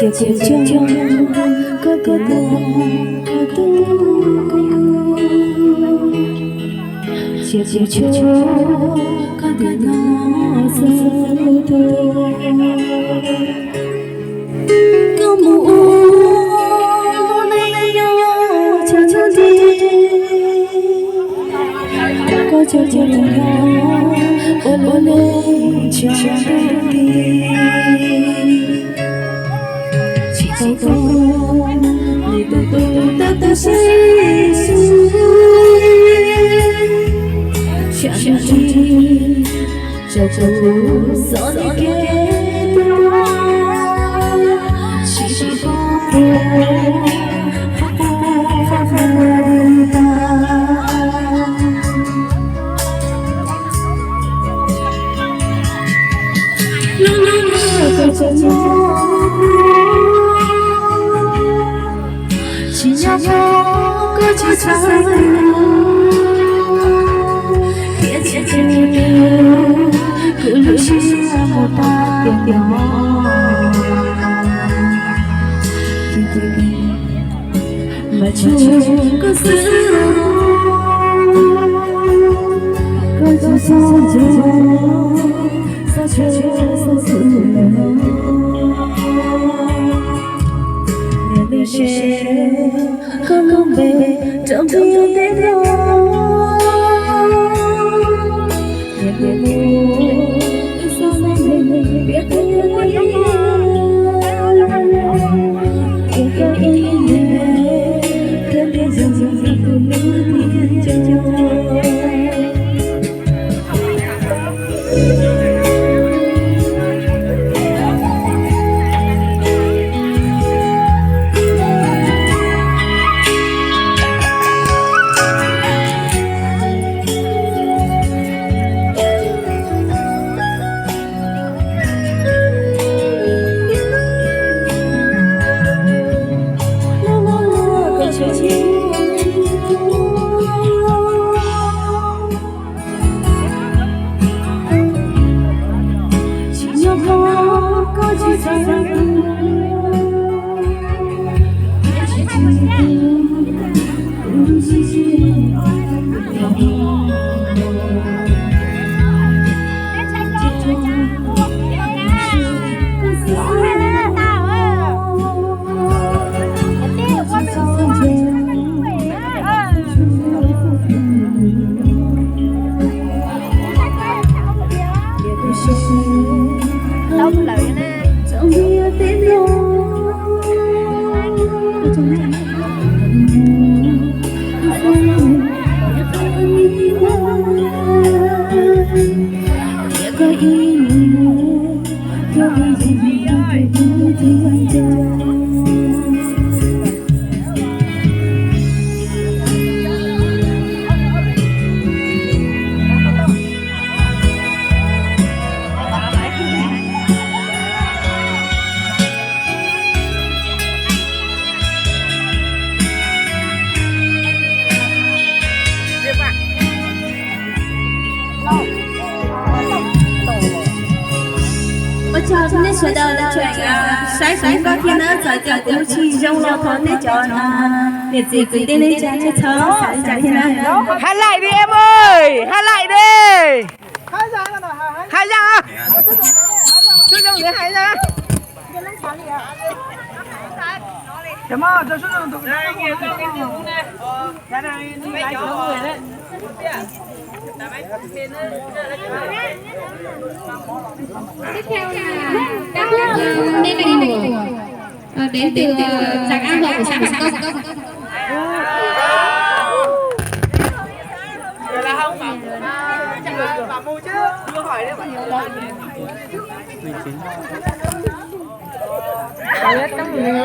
Ces kuv coj koj tuaj, koj tuaj, ces kuv coj koj tuaj no xwb. Koj mus ua neej nyob tshav ntuj nti, koj coj kuv los nyob ua lub neej tshav ntuj nti. Tsis tau tuag, tsis tau tuag, tab tom sib sib, tshav ntuj nti. Tso kuv xov li kev tuag, tsis tau tuag, tsis tau tuag, lub neej koj tseem nyob, tsis nyob koj tsis txhawj, thiab tsis txhawj kuv lub siab mus tag tiag tiag. Mas tsuas koj xwb, koj tsis txhob ntshai, txhob ntshai, txhob ntshai. Niam ntxawm, koj lub npe rau ntiaj teb no. Niam ntxawm, ib txoj me me piav qhia li, qhia koj ib leeg, qhia tias yog tus me nyuam tiag tiag. Ua tsaug nej sawv daws tseem saib kuv nkauj thiab nawb, txawm tias kuv tsis zoo los thov nej cov niam txiv kwv tij neej tsa nej txhob xav li cas thiab nawb. Hais laiv đi em ơi, hais laiv đi. Hais dab tsi? Sib zoo hais dab tsi? Tiếp theo là các bạn, ờ, đến từ, ờ, giặc An Hậu của xã Hồng Công.